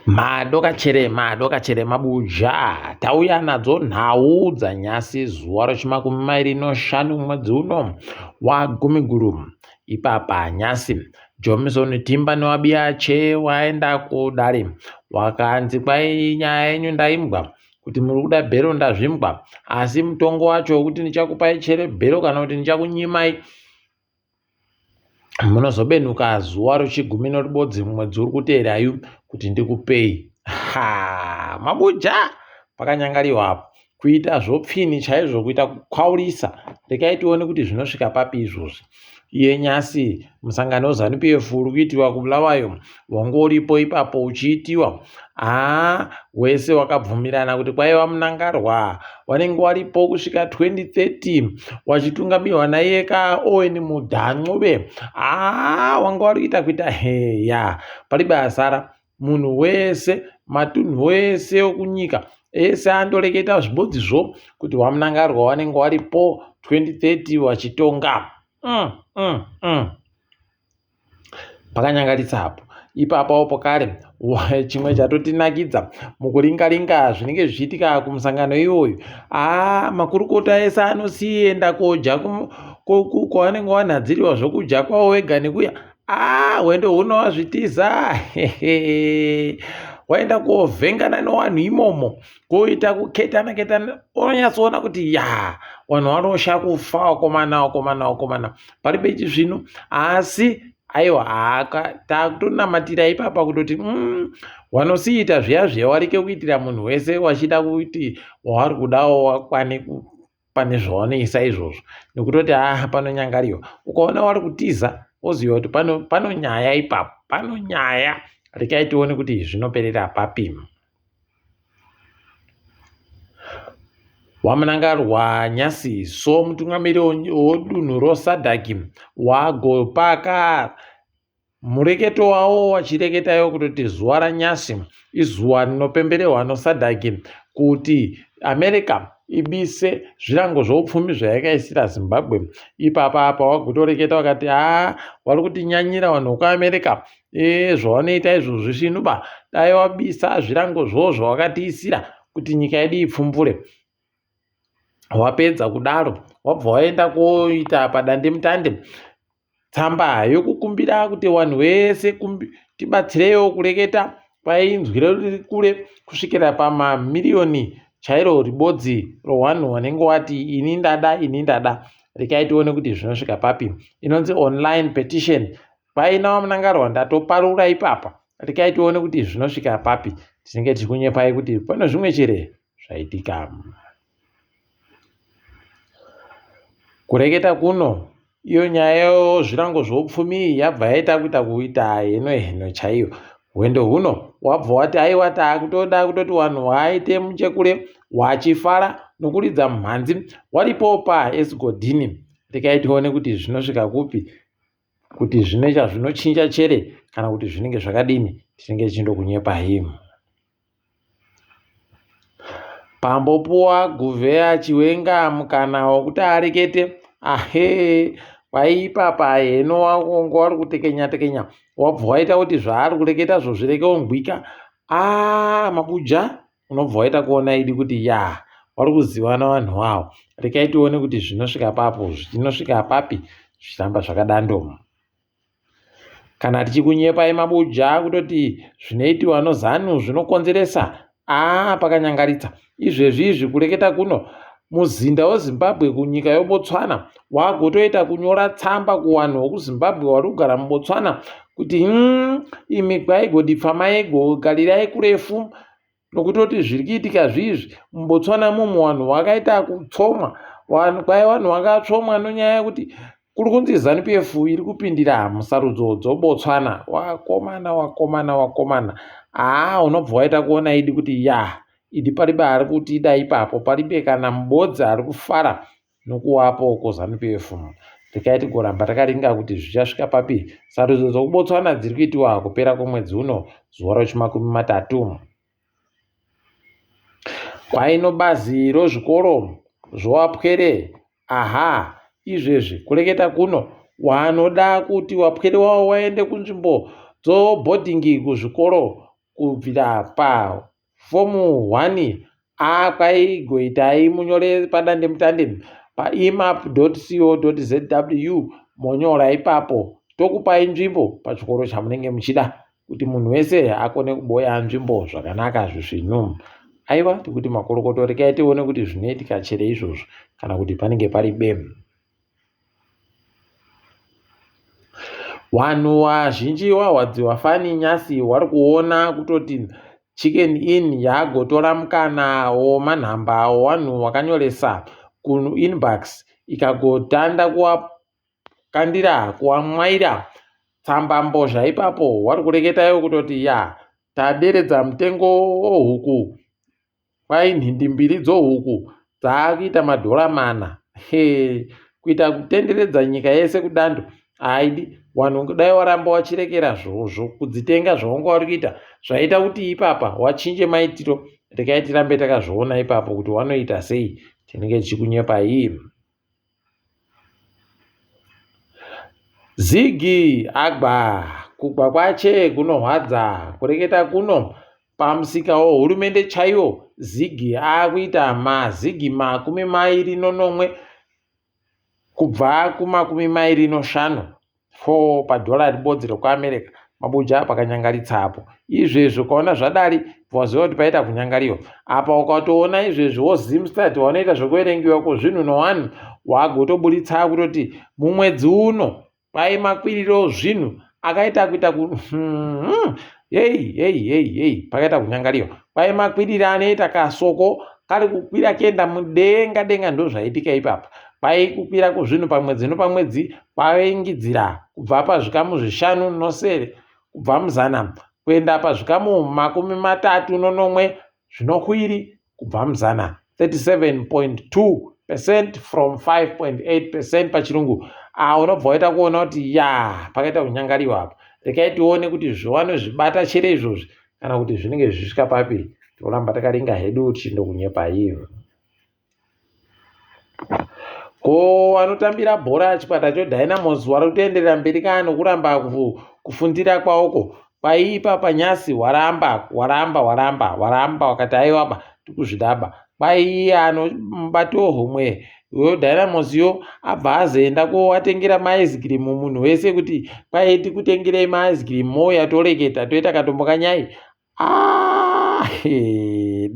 Madokachere madokachere mabuja tauya nadzo nhau dzanyasi zuva rechimakumi mairi noshanu mwedzi uno wagumiguru. Ipapa nyasi Jomison Timba newabiyache waenda kudare wakanzi kwai nyaya yenyu ndaimbwa kuti muri kuda bhero ndazvimbwa asi mutongo wacho wekuti ndichakupai chere bhero kana kuti ndichakunyimai Munozobenuka zuva rechigumi neribodzi mumwedzi uri kuteerayu kuti ndikupei. Ha mabuja pakanyangariwa apo kuita zvopfini chaizvo kuita kukwaurisa rekai tione kuti zvinosvika papi izvozvi iye nyasi musangano weZanu PF uri kuitiwa kuBulawayo wanga uripo ipapo uchiitiwa haa wese wakabvumirana kuti kwaiva munangarwa wanenge waripo kusvika 2030 wachitungamirwa naiye ka owen mudhancube haa wanga wari kuita kuita heya paribe asara munhu wese matunhu wese okunyika ese andoreketa zvibodzizvo kuti wamunangarwa wanenge waripo 2030 wachitonga mm, mm, mm. Pakanyangaritsa apo. Ipapawo pokare chimwe chatotinakidza mukuringa ringa zvinenge zvichiitika kumusangano iwoyu. Haa makurukota ese anosienda kodya kwavanenge vanhadziriwa zvokudya kwavo vega nekuya. Haa hwendo huno wazvitiza waenda kovhengana newanhu imomo koita kuketana ketana unonyatsoona kuti ya vanhu vanosha kufa vakomana vakomana vakomana paribe chizvino asi aiwa haka takutonamatira ipapa kutoti mm, wanosiita zviya zviya warike kuitira munhu wese wachida kuti waari kudawo wakwane pane zvawanoisa izvozvo nekutoti haa panonyangariwa ukaona wari kutiza woziva kuti pano, pano nyaya ipapo pano nyaya rekai tione kuti zvinoperera papi WaMnangarwa Nyasi so mutungamiri wedunhu roSADC wagopaka mureketo wawo wachireketayo kutoti zuva raNyasi izuva rinopembererwa noSADC kuti America ibise zvirango zvoupfumi zvayakaisira Zimbabwe. Ipapa apa wagotoreketa wakati haa wari kutinyanyira vanhu vekuAmerica Ee zvawanoita izvozvi svinu ba dai wabisa zvirango zvoo zvawakatiisira kuti nyika yedu ipfumbure. Wapedza kudaro wabva waenda koita padandemutande tsamba yokukumbira kuti vanhu vese tibatsireiwo kureketa kwainzwi riri kure kusvikira pamamiriyoni chairo ribodzi rowanhu wanenge wati ini ndada ini ndada rekai tione kuti zvinosvika papi inonzi online petition Paina waMnangarwa ndatoparura ipapa rekai tione kuti zvinosvika papi tinenge tichikunyepai kuti pane zvimwe chere zvaitika. Kureketa kuno iyo nyaya yezvirango zveupfumi iyi yabva yaita kuita kuita heno heno chaiyo. Hwendo huno wabva wati aiwa taakutoda kutoti vanhu vaite muchekure wachifara nokuridza mhanzi waripo paEsigodhini. Rekai tione kuti zvinosvika kupi kuti zvine chazvinochinja chere kana kuti zvinenge zvakadini tinenge tichindokunyepa him pambopuwa guvheya chiwenga mukana wekuti arekete ahe kwaipapa heno wakongo wari kutekenya tekenya wabva waita kuti zvaari kureketa zvo zvireke ongwika a mabuja unobva waita kuona idi kuti ya wari kuzivana vanhu wawo rekai tione kuti zvinosvika papo zvinosvika papi zvichiramba zvakadando kana tichikunyepai mabuja kutoti zvinoitiwa nozanu zvinokonzeresa aa pakanyangaritsa izvezvi izvi kureketa kuno muzinda wezimbabwe kunyika yobotswana wagotoita kunyora tsamba kuvanhu vokuzimbabwe vari kugara mubotswana kuti mm, imi gwaigodipfamai gogarirai kurefu nokutoti zviri kuitika zviizvi mubotswana mumu vanhu vakaita kutsomwa vanhu kwai vanhu vakatsomwa nonyaya yekuti kuri kunzi zanu pf iri kupindira musarudzo dzobotswana wakomana wakomana wakomana haa unobva waita kuona idi kuti ya idi paribe ari kutida ipapo paribe kana mubodzi ari kufara nokuwapo kweZanu PF. Rekai tigoramba takaringa kuti zvichasvika papi. Sarudzo dzokuBotswana dziri kuitiwa kupera kwemwedzi uno zuva rechimakumi matatu. Kwaino bazi rozvikoro zvowapwere aha izvezvi kureketa kuno wanoda kuti wapwere wavo waende kunzvimbo dzobhodhingi kuzvikoro. kubvira pa fomu 1 a kwaigoitai munyore padandemutande paemap.co.zw monyora ipapo tokupai nzvimbo pachikoro chamunenge muchida kuti munhu wese akone kuboya nzvimbo zvakanaka zvisvinu aiwa tikuti makorokoto rekai tione kuti zvinoitika chere izvozvo kana kuti panenge pari bemu Wanhu wazhinji wahwadziwa fani nyasi wari kuona kutoti Chicken Inn yagotora mukana womanhamba owanhu wakanyoresa kuInbox ikagotanda kuwakandira kuwamwaira tsamba mbozha ipapo wari kureketa iwo kutoti ya taderedza mutengo wohuku Kwai nhindi mbiri dzohuku dzaakuita madhora mana. Hee, kuita kutenderedza nyika yese kudando haidi wanhu dai waramba wachirekera zvozvo kudzitenga zvawanga wari kuita zvaita kuti ipapa wachinje maitiro rekai tirambe takazviona ipapo kuti wanoita sei tinenge tichikunyepai Zigi agwa kugwa kwache kunohwadza kureketa kuno pamusika wohurumende chaiwo zigi akuita mazigi 27 kubva kumakumi mairi noshanu 4 padhora ribodzi rekuAmerica mabuja pakanyangaritsa apo izvezvi ukaona zvadari waziva kuti paita kunyangariwa apa ukatoona izvezvi wozimstat wanoita zvekuverengiwa kwezvinhu nowanhu wagotoburitsa kutoti mumwedzi uno kwai makwiriro zvinhu akaita kuita ku hei hei hei hei pakaita kunyangariwa kwai makwiriro anoita kasoko kari kukwira kuenda mudenga denga ndozvaitika ipapa kwai kukwira kwezvinhu pamwedzi nopamwedzi kwavengidzira kubva pazvikamu zvishanu nosere kubva muzana kuenda pazvikamu 37 zvinokwiri kubva muzana 37.2 percent from 5.8 percent pachirungu ah, unobva waita kuona kuti ya pakaita kunyangariwa apa rekai tione kuti zvavanozvibata chere izvozvi kana kuti zvinenge zvichisvika papi toramba takaringa hedu tichindokunyepai Ko vanotambira bhora chikwata choDynamos vari kutoenderera mberi kana nokuramba kufundira kwawoko kwaipa panyasi waramba waramba waramba waramba wakati aiwaba tikuzvidaba kwaiye anomubati wehomwe weDynamos yo abva azoenda kowatengera maice cream munhu wese kuti kwai tikutengerei maice cream mouya toreketa toita katombo kanyai Ah,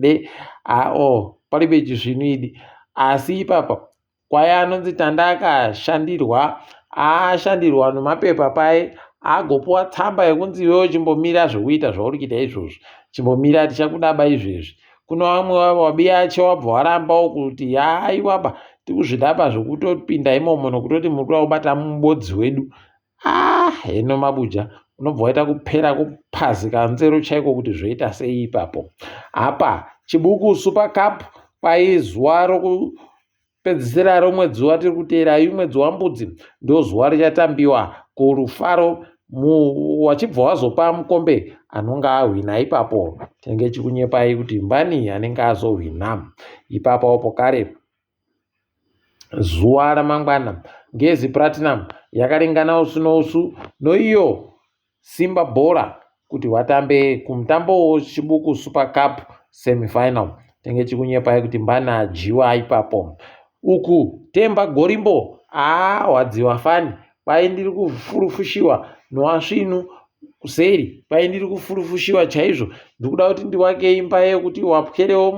de ah, oh, paribe chisvinu idi asi ipapa kwaye anonzi tanda akashandirwa ashandirwa nomapepa paye agopuwa tsamba yekunzi iwewo chimbomira zvekuita zvauri kuita izvozvo chimbomira tichakudaba izvezvi kuno vamwe vavo wabiyache wabva warambawo kuti haiwaba tikuzvidaba zvekutopinda imomo nokutoti muri kuda kubata mubodzi wedu ah heno mabuja unobva waita kupera kupazika nzero chaiko kuti zvoita sei ipapo apa chibuku super cup kwaizuva rokupedzisira romwedzi watiri kuteera ayi mwedzi wambudzi ndozuva richatambiwa kurufaro wachibva wazopa mukombe anonge ahwina ipapo tinenge chikunyepai kuti mbani anenge azohwina ipapo pokare Zuva ramangwana, Ngezi Platinum yakaringana usu nousu noiyo Simba Bhora kuti vatambe kumutambo weChibuku Super Cup semi-final. Tenge chikunyepai kuti mbana adyiwa ipapo. Uku Temba Gorimbo aawadziwa fani kwai ndiri kufurufushiwa noasvinu kuseri kwai ndiri kufurufushiwa chaizvo ndikuda kuti ndiwake imba yekuti wapwerewo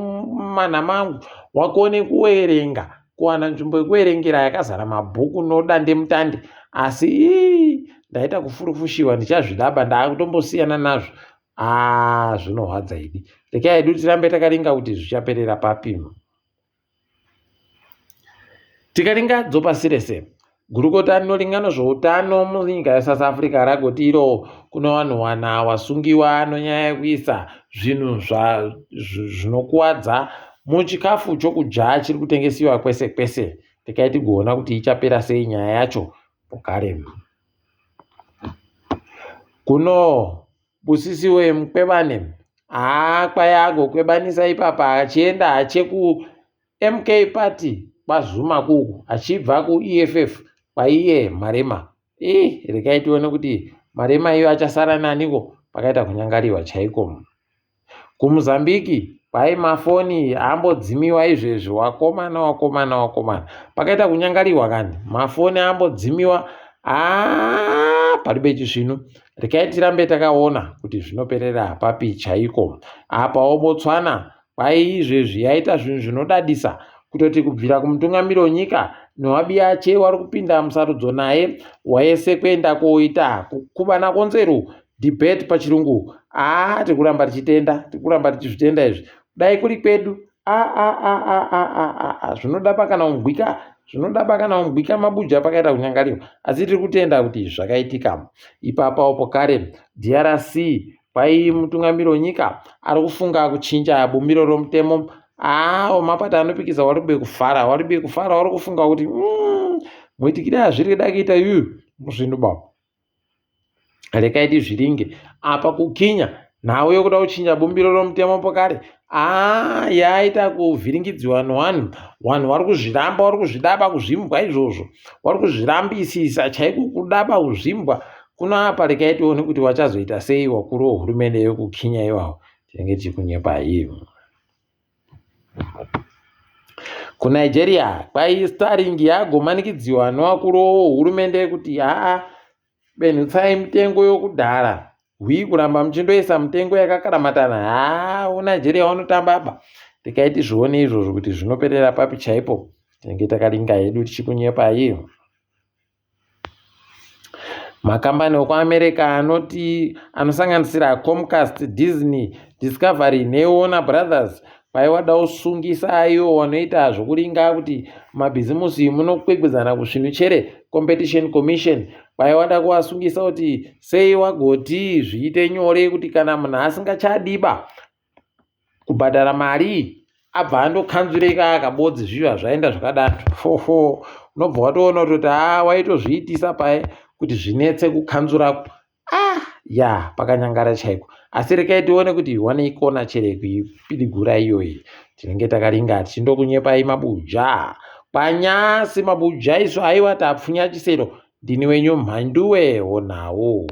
manha mangu wakone kuwerenga kuwana nzvimbo yekuverengera yakazara mabhuku nodandemutande asi ii ndaita kufurufushiwa ndichazvidaba ndaakutombosiyana nazvo aa zvinohwadza idi rekai hedu tirambe takaringa kuti zvichaperera papi Tikaringa dzopasi rese, gurukota rinoringa nezveutano munyika yeSouth Africa ragoti iro kune vanhu wana wasungiwa nenyaya yekuisa zvinhu zvinokuwadza muchikafu chokudya chiri kutengesiwa kwese kwese. Rekai tigoona kuti ichapera sei nyaya yacho pokare. Kuno Busisiwe Mkwebane haa kwai agokwebanisa ipapa achienda ache kuMK Party kwaZuma kuku achibva kuEFF kwaiye Marema. Ih rekai tione kuti Marema iyo achasara naniko pakaita kunyangariwa chaiko. KuMozambique kwai mafoni ambodzimiwa izvezvi wakomana wakomana wakomana pakaita kunyangariwa kani mafoni ambodzimiwa aa paribe chisvinu rekai tirambe takaona kuti zvinoperera papi chaiko apawo Botswana kwai izvezvi yaita zvinhu zvinodadisa kutoti kubvira kumutungamiri wenyika newabiyache wari kupinda musarudzo naye waese kuenda koita kukubana konzeru debate pachirungu aa tiri kuramba tichitenda tiri kuramba tichizvitenda izvi dai kuri kwedu aa zvinoda pakana kungwika zvinoda pakana kungwika mabuja pakaita kunyangariwa asi tiri kutenda kuti zvakaitika ipapawo pokare drc kwai mutungamiri wenyika ari kufunga kuchinja bumbiro romutemo aa mapato anopikisa wari kube kufara wari kube kufara wari kufunga kuti mm, muitikire azviri kuda kuita yuyu muzvinhu baba rekai tizviringe apa kukinya nhau yokuda kuchinja bumbiro romutemo pokare aa yaita kuvhiringidziwa nevanhu vanhu vari kuzviramba vari kuzvidaba kuzvimbwa izvozvo vari kuzvirambisisa chaiko kudaba kuzvimbwa kuno apa rekai tione kuti vachazoita sei vakuru vehurumende yekukinya iwawo tinenge tichikunyepai KuNigeria kwai Starlink yagomanikidziwa nevakuru hurumende kuti haa benhutsai mitengo yokudhara hwii kuramba muchindoisa mitengo yakakaramatana haa uNigeria unotamba apa tikaiti zvione izvozvo kuti zvinoperera papi chaipo tinenge takaringa hedu tichikunyepai Makambani okuAmerica anoti anosanganisira Comcast, Disney, Discovery neWarner Brothers kwaiwada kusungisa ivo vanoita zvokuringa kuti mabhizimusi munokwikwidzana kusvinu chere Competition Commission kwaiwada kuvasungisa kuti sei wagoti zviite nyore kuti kana munhu asingachadiba kubhadhara mari abva andokanzureka akabodzi zviva zvaenda zvakadaro fofo unobva watoona kutoti haa waitozviitisa paye kuti zvinetse kukanzurako ah ya pakanyangara chaiko asi rekai tione kuti wanei kona chere kuipidigura iyoyi tinenge takaringa tichindokunyepai mabuja kwanyasi mabuja isu aiwa tapfunya chisero ndini wenyu mhanduwe wonawo.